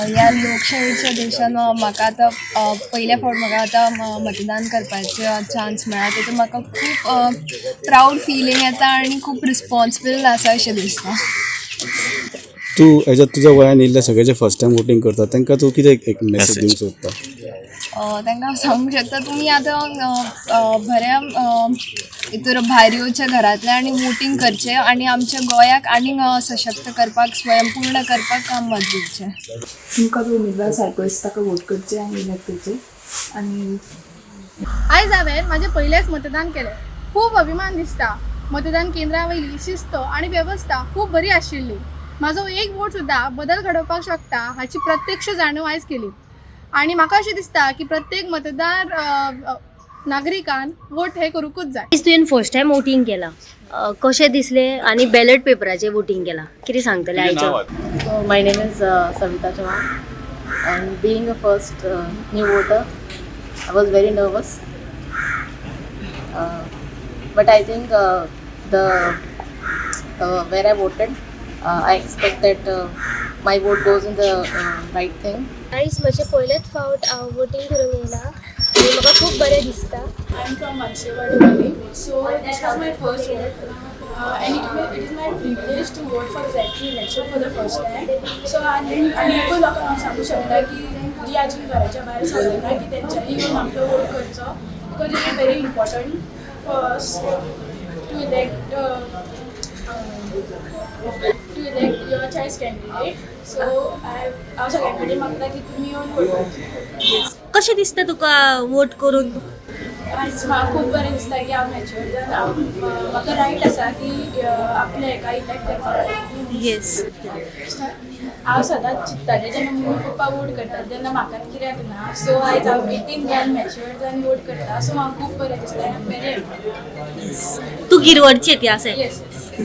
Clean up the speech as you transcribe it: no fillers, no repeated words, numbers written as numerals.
ह्या लोकशाहीच्या देशान म्हाका आतां पयल्या फावट म्हाका आतां मतदान करपाचो चान्स मेळ्ळा. तेतून म्हाका खूब प्रावड फिलींग येता आनी खूब रिस्पोन्सिबल आसा अशें दिसता. तूं एज अ तुज्या वयान येयल्ले सगळे जे फर्स्ट टायम वोटींग करता, तांकां तूं कितें एक मॅसेज दिवंक सोदता? तांकां हांव सांगूंक शकता, तुमी आतां बऱ्या हितूर भायर येवचें घरांतल्यान आनी वोटींग करचें आनी आमच्या गोंयाक आनीक सशक्त करपाक, स्वयंपूर्ण करपाक मत दिवचें. तुमकां जो उमेदवार सारको दिसता ताका वोट करचें आनी इलेक्ट करचें आनी आयज हांवें म्हाजें पयलेंच मतदान केलें. खूब अभिमान दिसता. मतदान केंद्रा वयली शिस्त आनी वेवस्था खूब बरी आशिल्ली. म्हाजो एक वोट सुद्दां बदल घडोवपाक शकता हाची प्रत्यक्ष जाणीव आयज केली आनी म्हाका अशें दिसता की प्रत्येक मतदार नागरिकान वोट हे करूंकूच जाय. आयज तुवें फर्स्ट टायम वोटींग केलां, कशें दिसलें आनी बॅलट पेपराचेर वोटींग केलां, कितें सांगतलें आयच्या? So my name is Savita Chauhan, and being a first new voter, I was very nervous. But I think the where I voted, I expect that my vote goes in the right thing. आयज म्हजें पयलेच फावट हांव voting करूंक येयलां आनी म्हाका खूब बरें दिसता. I'm from Manchewadi. So this was my first vote, and it is my privilege to vote for the election for the first time. So आनी आनीकूय लोकांक हांव सांगूंक शकता की जी अजून घराच्या भायर सरना की तेंच्यांनी येवन आपलो वोट करचो, because it is very important for us to elect your choice candidate. So I हांव सगळ्यां कडेन मागता की तुमी येवन वोट करचे. कशें दिसता तुका वोट करून? आयज म्हाका खूब बरें दिसता की हांव मॅच्युअर जावन हांव म्हाका रायट आसा की आपल्या हेका इलेक्ट करपाक. हांव सदांच चिंत्तालें, जेन्ना मम्मी पप्पा वोट करतात तेन्ना म्हाकाच कित्याक ना. सो आयज हांव 18 जावन मॅच्युअर जावन वोट करता, सो म्हाका खूब बरें दिसता. I am very happy. तूं गिरवडची ती आसा? येस.